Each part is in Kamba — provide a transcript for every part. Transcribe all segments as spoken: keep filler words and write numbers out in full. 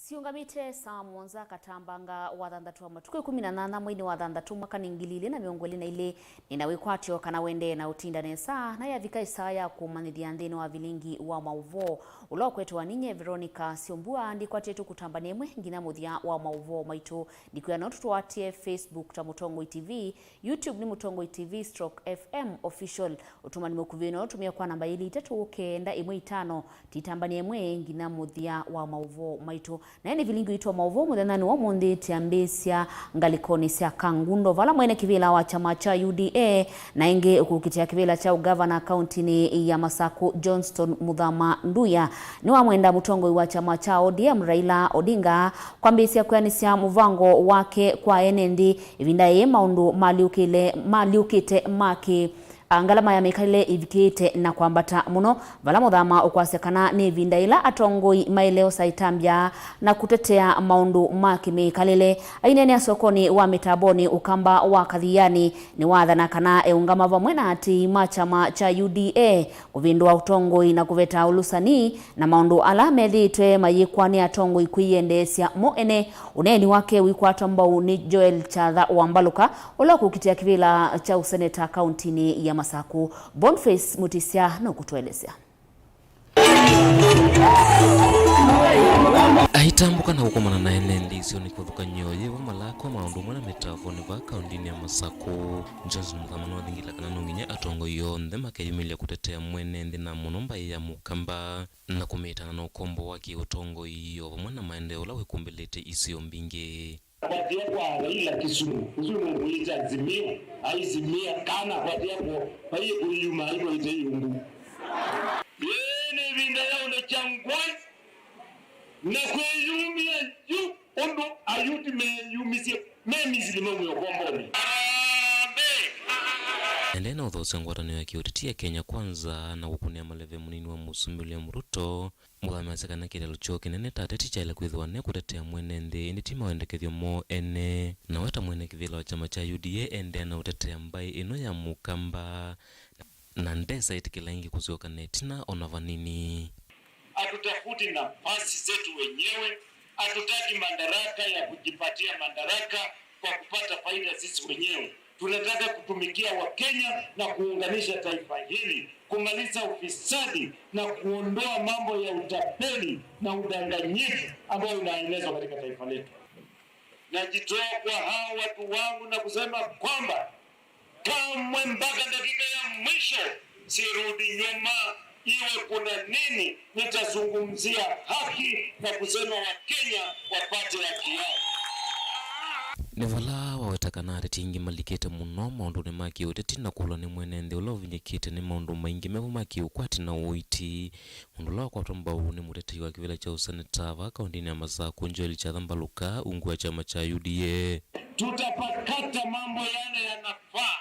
Siũngamĩte saa mũonza katambanga wa thanthatũ wa matukũ ĩkũmi na nyanya mweinĩ wa thanthatũ mwaka nĩ ngili ilĩ na mĩongo ĩlĩ na ilĩ, nĩ na wĩkwatyo kana ũendee na ũtinda nesa, na yavika ĩsaa ya kũmanyĩthya nthĩnĩ wa vilingi wa maũvoo ũla ũkwetwa ninye Veronica Syombua. Ndikwatĩtwe kũtambania ĩmwe nginya mũthya wa maũvoo maitũ. Ndikwĩa no tũtũatĩe Facebook ta Mũtongoi T V, YouTube nĩ Mũtongoi T V stroke F M Official. Ũtũmani mũkuvĩ no ũtũmĩe kwa namba ilĩ itatũ kenda ĩmwe itano, titambania ĩmwe nginya mũthya wa maũvoo maitũ. Na ĩĩ nĩ vilingi witũ wa maũvoo mũthenyanĩ wa ũmũnthĩ, tĩambĩĩsya ngalĩkonĩ sya Kangundo, vala mwene kĩvĩla wa kyama kya U D A na ĩngĩ ũkũkitĩa kĩvĩla kya ũgavana kauntinĩ ya Masaku, Johnston Muthama Nduya, nĩwamwenda mũtongoi wa kyama kya O D M Raila Odinga kwambĩĩsya kwĩanĩsya mũvango wake kwa ene nthĩ. Ĩvinda yĩĩ maũndũ malyũkĩle, malyũkĩte makĩ, a, ngalama ya mĩkalĩle ĩvikĩĩte na kwambata mũno, vala Mũthama ũkwasya kana nĩ ĩvinda yĩla atongoi maĩle osa ĩtambya na kũtetea maũndũ ma kĩmĩkalĩle. Aineena sokonĩ wa mĩtambonĩ, Ũkamba wa Kathiani nĩwathana kana eũngama vamwe na aatĩĩi ma kyama kya U D A kũvĩndũa ũtongoi na kũveta ũlũsani na maũndũ ala methĩĩtwe mayĩkwa nĩ atongoi kwĩyendeesya mo ene. Ũneeni wake wĩkwatwa mbau nĩ Joel Kyatha wa Mbalũka, ũla ũkũkitĩa kĩvĩla kya ũseneta kauntinĩ ya Masaku. Boniface Mutisya nũkũtũelesya. Aitambũka na kũkomana na ene nthĩ isionĩ kĩvathũkany'o yĩvo malakwa maũndũ amwe na mĩtavonĩ va kauntinĩ ya Masaku, Johnson Muthama nĩwathingĩla kana no nginya atongoi onthe makeyumĩlya kũtetea mwene nthĩ na mũno mbaĩ ya Mũkamba na kũmĩtana na ũkombo wa kĩũtongoi o vamwe na maendeeo ũla wĩkumbĩlĩte isio mbingĩ. Kwatia kwa Raila Kisumu, Kisumu mwĩte Azimio, aizimia kana kwatia kwa, vaiĩ kũyuma aivoite yungu. Yĩĩ nĩ ĩvinda ya ũlekya ngũĩ na kwĩyumya yu ũndũ Ayuti meyumisye me Misili maumie ũkombonĩ. Arambe! Aendee na ũthoosya ngwatanĩo ya kĩũteti ya Kenya Kwanza na kũkũnĩa maleve mũnini wa mũsumbĩ William Ruto, Mũthama asya kana kĩeleelo kyoo kĩnene ta ateti kyaĩle kwĩthĩwa ne kũtetea mwene nthĩ, ĩndĩ ti mawendekethyo moo ene. Nawe ta mwene kĩvĩla wa kyama kya U D A, endea na ũtetea mbaĩ ĩno ya Mũkamba, na ndesa ĩtĩkĩla ĩngĩ kũsyoka na ĩtina ona vanini. Hatutafuti nafasi zetu wenyewe, hatutaki madaraka ya kujipatia madaraka kwa kupata faida sisi wenyewe. Tunataka kutumikia Wakenya na kuunganisha taifa hili, kumaliza ufisadi na kuondoa mambo ya utapeli na udanganyifu ambayo inaenezwa katika taifa letu. Najitoa kwa hawa watu wangu na kusema kwamba kamwe mpaka dakika ya mwisho sirudi nyuma, iwe kuna nini, nitazungumzia haki na kusema Wakenya wapate haki yao. Nĩ vala waweta kana ateti aingĩ malikĩte mũno maũndũnĩ ma kĩũteti na kũlwa nĩ mwene nthĩ ũla ũvinyĩkĩte nĩ maũndũ maingĩ mevo ma kĩũkwati na ũiiti. Mũndũ ũla wakwatwa mbau nĩ mũtetei wa kĩvĩla kya ũseneta va kauntinĩ ya Masaku, Joel Kyatha Mbalũka, ungu wa kyama kya U D A. Tutapakata mambo yale yanafaa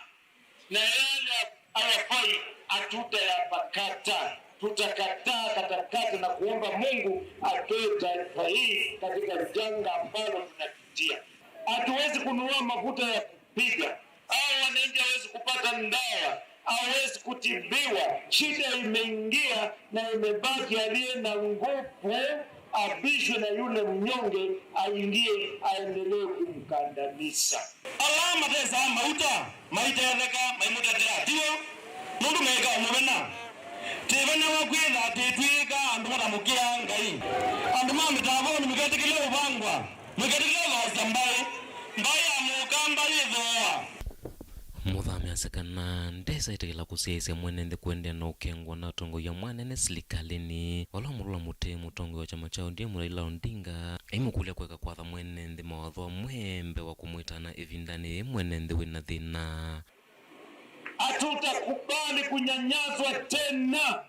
na yale hayafai, hatutayapakata. Tutakataa katakata na kuomba Mungu atoe taifa hii katika janga ambalo tunapitia. Hatuwezi kununua mafuta ya kupiga. Hao wananchi hawezi kupata ndawa, hawezi kutibiwa. Shida imeingia na imebaki, aliye na nguvu abishwe na yule mnyonge aingie, aendelee kumkandamiza. Ala matesaa mauta maitetheka maimũtetea, tiw'o? Nũndũ meĩka mũvena. Tĩvene wa kwĩtha tĩtw'ĩĩka andũ matamũkĩaa Ngai. Andũ ma mĩtavonĩ mũketĩkĩle ũvangwa. Mũiketĩkĩle ũthoosya mbaĩ, mbaĩ ya Mũkamba yĩthooa. Mũthame asya kana ndesa ĩtĩkĩla kũsyaĩĩsya mwene nthĩ kũendeea na ũkengwa na atongoi amwe anene silikalĩnĩ. Vala ũmũtũla mũtĩ mũtongoi wa kyama kya O D M Raila Odinga aimũkũlya kũeka kwatha mwene nthĩ mawatho amwe mbee wa kũmwĩtana ĩvindanĩ yĩĩ mwene nthĩ wĩna thĩna. Hatutakubali kunyanyaswa tena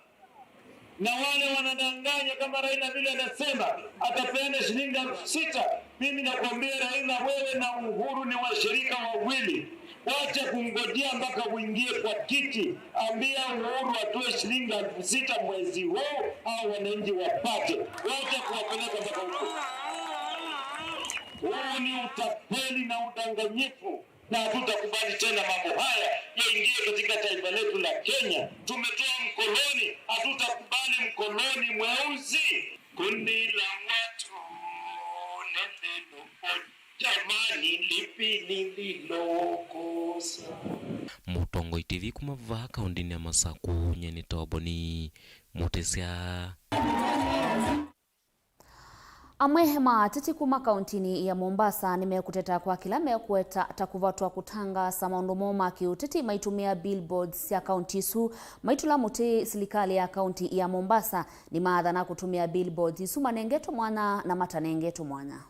na wale wanadanganya kama Raila vile anasema atapeana shilingi elfu sita. Mimi nakwambia Raila, wewe na Uhuru ni washirika wawili. Wacha kungojea mpaka uingie kwa kiti. Ambia Uhuru atoe shilingi elfu sita mwezi huu, au wananchi wapate. Wacha kuwapeleka mpaka huko. Huu ni utapeli na udanganyifu. Na hatutakubali tena mambo haya yaingie katika taifa letu la Kenya. Tumetoa mkoloni, hatutakubali mkoloni mweusi. Kundi la watu. Mũtongoi T V kuma vaa kaũntĩnĩ ya Masaku, nyie nĩ Toboni Mũtĩsya. Amwe ma ateti kuma kaũntĩnĩ ya Mombasa nĩmekũteta kwa kĩla mekũweta ta kũvatwa kũtangaasa maũndũ moo ma kĩũteti maitũmĩa billboards sya kaũntĩ isu. Maitũla mũtĩ silikalĩ ya kaũntĩ ya Mombasa, nĩmaathana kũtũmĩa billboards isu manengetwe mwanya na matanengetwe mwanya.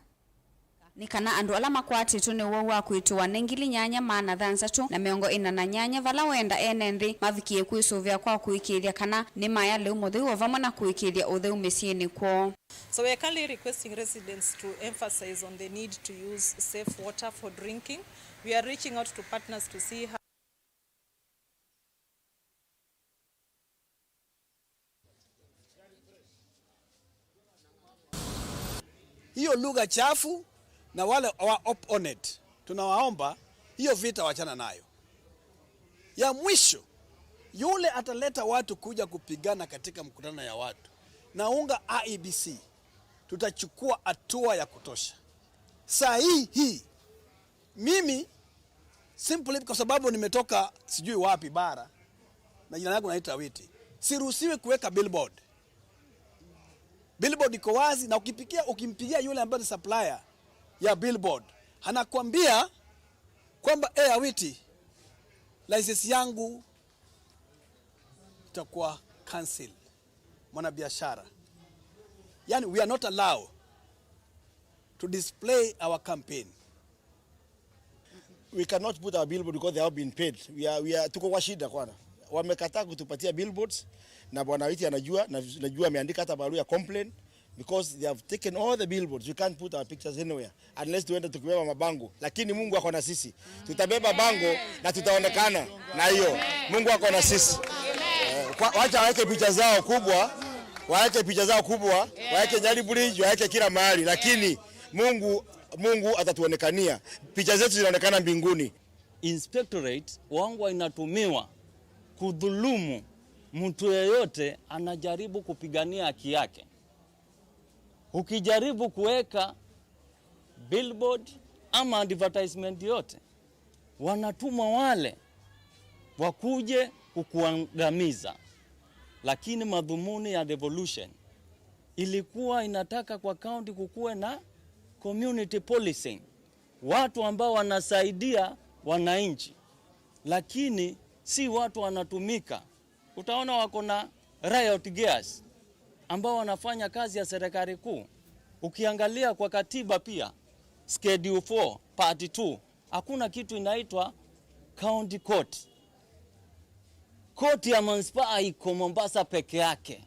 Nĩ kana andũ ala makwatĩtwe nĩ ũwau wa kwĩtũwa nĩ ngili nyanya maana thanthatũ na mĩongo ĩna na nyanya vala wenda ene nthĩ mavikĩe kwĩsũvĩa kwa kũĩkĩĩthya kana nĩmaya lĩu mũtheu o vamwe na kũĩkĩĩthya ũtheu mĩsyĩnĩ kwoo. So we are kindly requesting residents to emphasize on the need to use safe water for drinking. We are reaching out to partners to see how Hiyo lugha chafu, na wale wa opponent, tunawaomba hiyo vita wachana nayo. Ya mwisho, yule ataleta watu kuja kupigana katika mkutano ya watu, naunga I E B C, tutachukua hatua ya kutosha. Saa hii hii, mimi simply kwa sababu nimetoka sijui wapi bara, na jina langu naitwa Awiti, siruhusiwi kuweka billboard. Billboard iko wazi, na ukipigia, ukimpigia yule ambaye ni supplier ya billboard, anakuambia kwamba, "Eh, Awiti, license yangu itakuwa cancel, mwanabiashara." Yani, we are not allowed to display our campaign. We cannot put our billboard because they have been paid. We are, we are, tuko kwa shida kwana. Wamekataa kutupatia billboards, na Bwana Awiti anajua, na najua ameandika hata barua ya complaint because they have taken all the billboards. We can't put our pictures anywhere unless tuende tukibeba mabango. Lakini Mungu ako na sisi. Tutabeba bango na tutaonekana na hiyo. Mungu ako na sisi. Eh, kwa, wacha waweke picha zao kubwa, waweke picha zao kubwa, waweke Nyali Bridge, waweke kila mahali, lakini Mungu, Mungu atatuonekania. Picha zetu zinaonekana mbinguni. Inspectorate wangwa inatumiwa kudhulumu mtu yeyote anajaribu kupigania haki yake. Ukijaribu kuweka billboard ama advertisement yote, wanatumwa wale wakuje kukuangamiza. Lakini madhumuni ya devolution ilikuwa inataka kwa county kukuwe na community policing, watu ambao wanasaidia wananchi, lakini si watu wanatumika. Utaona wako na riot gears ambao wanafanya kazi ya serikali kuu. Ukiangalia kwa katiba pia, Schedule four, Part two, hakuna kitu inaitwa county court. Koti ya manispaa iko Mombasa peke yake.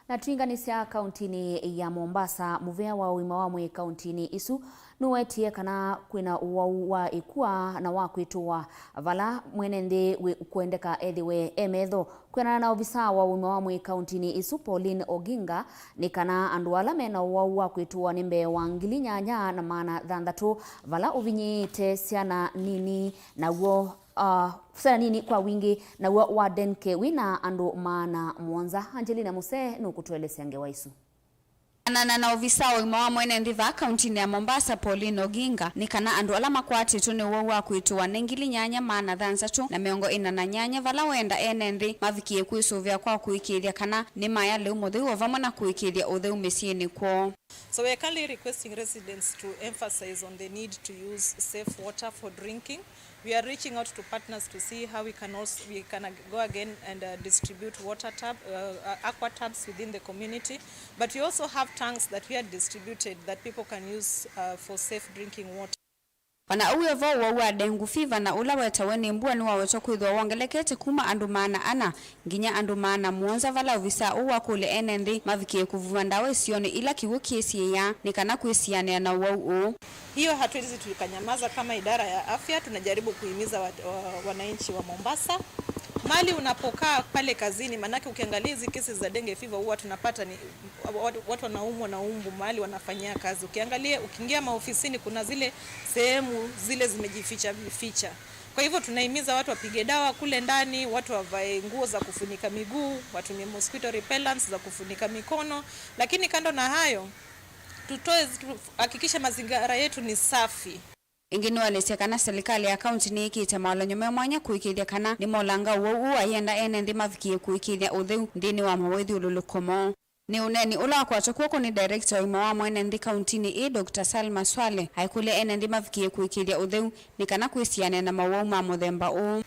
Na twinganĩsya kaũntĩnĩ ya Mombasa, mũvĩa wa ũima wa mwĩĩ kaũntĩnĩ ĩsu nũwetie kana kwĩna ũwau wa ĩkua na wa kwĩtũwa vala mwene nthĩ wĩ kwendeka ethĩwe e metho. Kwĩanana na ovisa wa ũima wa mwĩĩ kaũntĩnĩ ĩsu, Pauline Oginga, nĩ kana andũ ala mena ũwau wa kwĩtũwa nĩ mbee wa ngili nyanya na maana thanthatũ, vala ũvinyĩĩte syana nini, naw'o, ah, syana nini kwa wingĩ, naw'o Warden K wĩ na andũ maana mũonza. Angelina Muse nũkũtũelesya ngewa ĩsu. Kwĩanana na ovisa wa ũima wa mwene nthĩ vaa kaũntĩnĩ ya Mombasa, Pauline Oginga, nĩ kana andũ ala makwatĩtwe nĩ ũwau wa kwĩtũwa nĩ ngili nyanya maana thanthatũ na mĩongo ĩna na nyanya vala wenda ene nthĩ mavikĩe kwĩsũvĩa kwa kũĩkĩĩthya kana nĩmaya lĩu mũtheu o vamwe na kũĩkĩĩthya ũtheu mĩsyĩnĩ kwoo. So we are kindly requesting residents to emphasize on the need to use safe water for drinking. We are reaching out to partners to see how we can also, we can ag-, go again and, uh, distribute water tap, uh, uh, aqua taps within the community. But we also have tanks that we had distributed that people can use, uh, for safe drinking water. O na ũu wĩ vo, ũwau wa dengue fever na ũla wetawe nĩ mbua nĩwawetwa kwĩthĩwa wongelekete kuma andũ maana ana nginya andũ maana mũonza vala ovisaa ũũ wakũlya ene nthĩ mavikĩe kũvuva ndawa isionĩ ila kĩw'ũ kĩsiĩĩaa nĩ kana kwĩsianĩa na ũwau ũũ. Hiyo hatuwezi tukanyamaza kama idara ya afya, tunajaribu kuhimiza wa, wa, wananchi wa Mombasa. Mahali unapokaa pale kazini, manake ukiangalia hizi kesi za dengue fever huwa tunapata ni watu, watu wanaumwa na umbu mahali wanafanyia kazi. Ukiangalia, ukiingia maofisini, kuna zile sehemu zile zimejificha ficha. Kwa hivyo tunahimiza watu wapige dawa kule ndani, watu wavae nguo za kufunika miguu, watumie mosquito repellents za kufunika mikono. Lakini kando na hayo, Tutoe, tuhakikishe mazingira yetu ni safi. Ĩngĩ nĩwaelesya kana silikalĩ ya kaunti nĩĩkĩte mawalany'o me mwanya kũĩkĩĩthya kana nĩmolanga ũwau ũũ, ayenda ene nthĩ mavikĩe kũĩkĩĩthya ũtheu nthĩnĩ wa mawĩthyũlũlũko moo. Nĩ ũneeni ũla wakwatwa kw'oko nĩ director wa ũima wa mwene nthĩ kauntinĩ ĩĩ, Doctor Salma Swaleh, aikũlya ene nthĩ mavikĩe kũĩkĩĩthya ũtheu nĩ kana kwĩsianĩa na mawau ma mũthemba ũũ.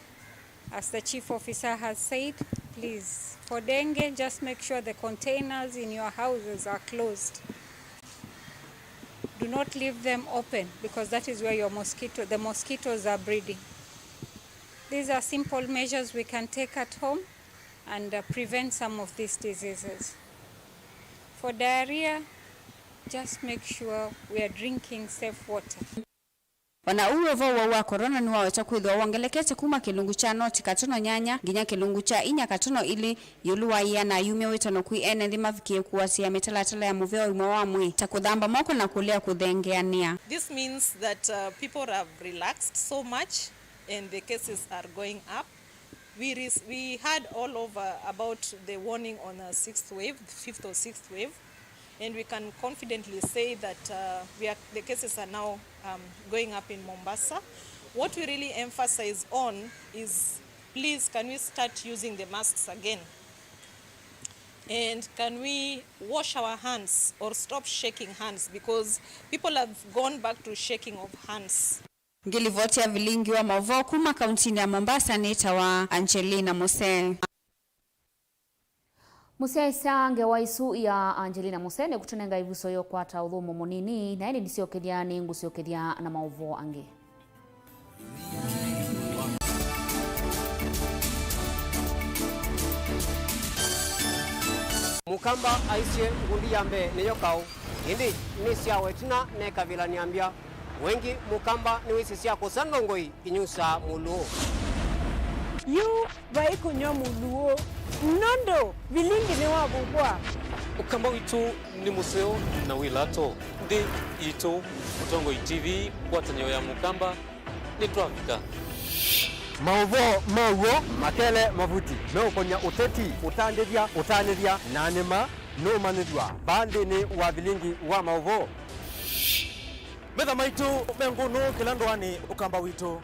As the chief officer has said, please, for dengue, just make sure the containers in your houses are closed. Do not leave them open, because that is where your mosquito, the mosquitoes are breeding. These are simple measures we can take at home and, uh, prevent some of these diseases. For diarrhea, just make sure we are drinking safe water. O na ũu wĩ vo, ũwau wa corona nĩwaweta kwĩthĩwa wongelekete kuma kĩlungu kya noti katono nyanya nginya kĩlungu kya inya katono ilĩ ĩũlũ wa ĩana na ayumya wĩtano kwĩ ene nthĩ mavikĩe kũatĩĩa mĩtalatala ya mũvea wa ũima wa mwĩĩ, ta kũthamba moko na kũlea kũthengeanĩa. This means that, uh, people have relaxed so much and the cases are going up. We, res- we heard all over about the warning on a sixth wave, fifth or sixth wave, and we can confidently say that, uh, we are, the cases are now, um, going up in Mombasa. What we really emphasize on is, please, can we start using the masks again? And can we wash our hands or stop shaking hands? Because people have gone back to shaking of hands. Ngilivoti ya vilingi wa mauvoo kuma kauntinĩ ya Mombasa nĩtawa Angelina Musee. Mũsyaĩĩsya ngewa isu ya Angelina Musee nĩkũtũnenga ĩvuso ya ũkwata ũthũmũo mũnini, na ĩndĩ ndisyokethya, nĩngũsyokethya na maũvoo angĩ. Mũkamba aisye, ngundi ya mbee nĩyo kaũ, ĩndĩ nĩ sya wetina nekavĩla nĩambya. Wengĩ Mũkamba nĩwĩsĩ sya kũsa ndongoi inyusaa mũlũũ. Yu vai kũnyw'a mũlũũ, nũndũ vilingi nĩwavukwa. Ũkamba witũ nĩ mũseo na wĩ lato. Nthĩ yitũ, Mũtongoi T V, ngwatanĩo ya Mũkamba, nĩtwavika. Maũvoo ma w'o makele mavuti meũkonya ũteti, ũtandĩthya, ũtanĩthya, na nĩma nũũmanyĩthw'a vaa nthĩnĩ wa vilingi wa maũvoo. Metha maitũ me ngũnũ kĩla ndũanĩ, Ũkamba witũ.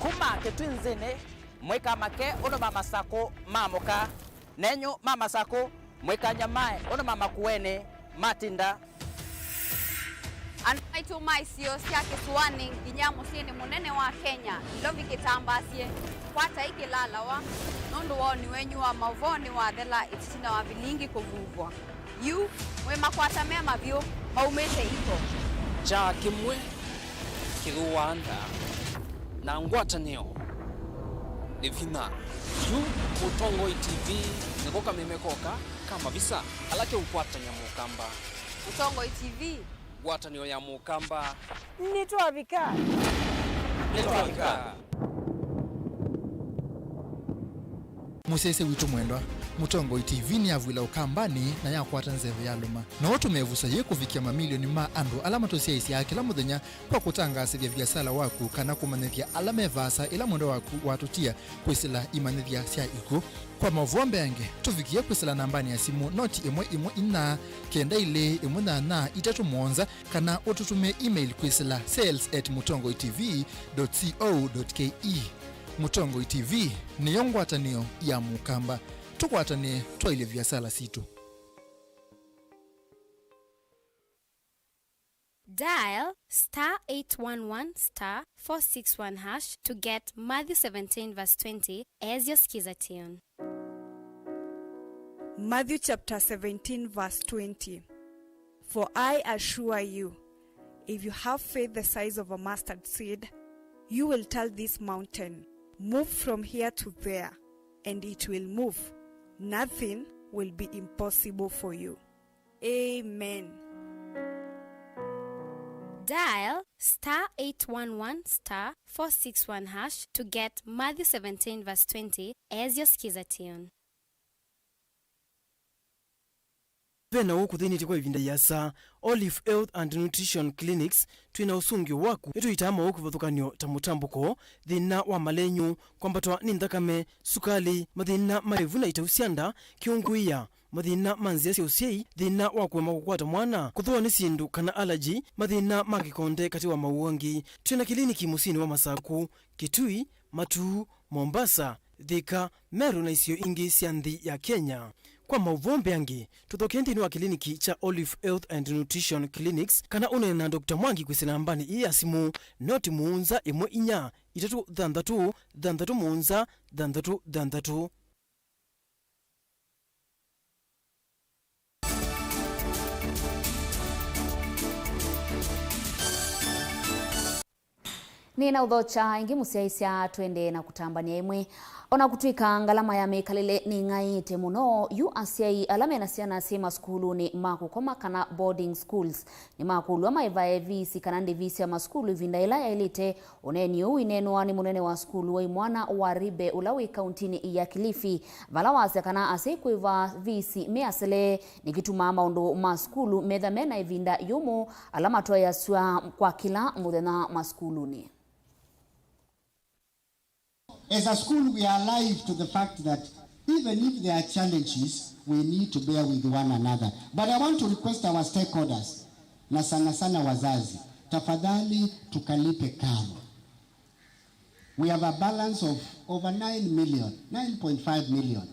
Kuma Kĩtwinzĩnĩ, mũikamake ũndũ ma Masakũ maamũka, nenyu ma Masakũ, mũikanyamae ũndũ ma Makuenĩ matinda. Andũ maitũ ma isio sya kĩsũanĩ nginya mũsyĩnĩ mũnene wa Kenya, Nairobi kĩtambaasye, kwatai kĩlalawa, nũndũ woni wenyu wa maũvoo nĩwathela ĩtina wa vilingi kũvuvwa. Yu, mwĩ makwata me mavyũ maumĩte iko. Kyaa kĩmwe kĩthũaa ndaa, na ngwatanĩo nĩ vinya. Yu, Mũtongoi T V nĩko kameme koka ka mavisa ala keũkwatany'a Mũkamba. Mũtongoi T V. Ngwatanĩo ya Mũkamba. Nĩtwavika. Nĩtwavika. Mũsyaĩĩsya witũ mwendwa, Mũtongoi T V nĩyavw'ĩla Ũkambanĩ na yakwata nzeve yalũma. No ũtũme ĩvuso yĩĩ kũvikĩa mamilioni ma andũ ala matũsyaĩĩsyaa kĩla mũthenya kwa kũtangaasĩthya viasala waku kana kũmanyĩthya ala me vaasa ĩla mwendwa waku watũtia kwĩsĩla imanyĩthya sya ikw'ũ. Kwa maũvoo mbeange, tũvikĩe kwĩsĩla nambanĩ ya simũ noti ĩmwe ĩmwe inya, kenda ilĩ ĩmwe nyanya itatũ mũonza, kana ũtũtũmĩe email kwĩsĩla sales at mũtongoi T V dot co dot K E. Mũtongoi T V nĩyo ngwatanĩo ya Mũkamba. Tũkwatanĩe twaĩlye viasala sitũ. Dial star eight one one star four six one hash to get Matthew seventeen verse twenty as your Skiza tune. Matthew chapter seventeen, verse twenty. For I assure you, if you have faith the size of a mustard seed, you will tell this mountain, 'Move from here to there,' and it will move. Nothing will be impossible for you. Amen. Dial star eight one one star four six one hash to get Matthew seventeen verse twenty as your Skiza tune. Ve na ũkũthĩnĩtye kwa ĩvinda ĩasa. Olive Health and Nutrition Clinics, twĩ na ũsũngĩo waku. Nĩtũitaa maũũ kĩvathũkany'o ta mũtambũko, thĩna wa malenyũ, kwambatwa nĩ nthakame, sukalĩ, mathĩna ma ĩvu na itau sya nda, kĩũngũĩa, mathĩna ma nzĩa sya ũsyai, thĩna wa kũema kũkwata mwana, kũthũwa nĩ syĩndũ kana allergy, mathĩna ma kĩkonde katĩ wa maũũ angĩ. Twĩ na kĩliniki mũsyĩnĩ wa Masaku, Kitui, Matuu, Mombasa, Thika, Meru na isio ingĩ sya nthĩ ya Kenya. Kwa maũvoo mbeange, tũthokee nthĩnĩ wa kĩliniki kya Olive Health and Nutrition Clinics kana ũneene na Doctor Mwangi kwĩsĩla nambanĩ ĩĩ ya simũ, noti mũonza ĩmwe inya itatũ thanthatũ thanthatũ mũonza thanthatũ thanthatũ. Nĩnaũthokya ĩngĩ mũsyaĩĩsya, twendee na kũtambany'a ĩmwe. O na kũtw'ĩka ngalama ya mĩkalĩle nĩng'aĩĩte mũno, yu asyai ala me na syana syĩ masukulunĩ ma kũkoma kana boarding schools nĩmakũlw'a maĩvae visi kana ndĩvi sya masukulu ĩvinda yĩla yaĩlĩte. Ũneeni ũũ wĩneenwa nĩ mũnene wa sukulu wa imwana wa Ribe ũla wĩ kauntinĩ ya Kilifi, vala wasya kana asyai kũĩva visi me aselee nĩkĩtumaa maũndũ ma sukulu metha me na ĩvinda yũmũ, ala matwaĩasw'a kwa kĩla mũthenya masukulunĩ. As a school, we are alive to the fact that even if there are challenges, we need to bear with one another. But I want to request our stakeholders, na sana sana wazazi, tafadhali tukalipe karo. We have a balance of over nine million, nine point five million,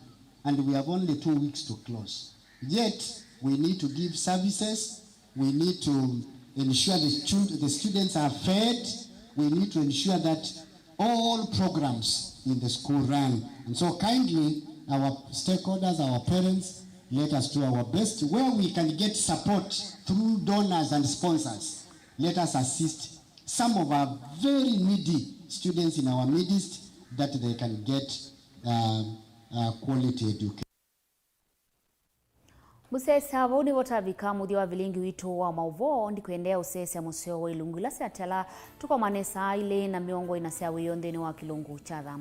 and we have only two weeks to close. Yet, we need to give services, we need to ensure the, chil- the students are fed, we need to ensure that all programs in the school run. And so kindly, our stakeholders, our parents, let us do our best where we can get support through donors and sponsors. Let us assist some of our very needy students in our midst that they can get uh, uh, quality education. Mũsyaĩĩsya, vau nĩvo tavika mũthya wa vilingi witũ wa maũvoo. Ndikwendeea ũsyaĩĩsya mũseo wa ilungu ila syatela. Tũkomane saa ilĩ na mĩongo ĩna sya wĩoo nthĩnĩ wa kĩlungu kya thaa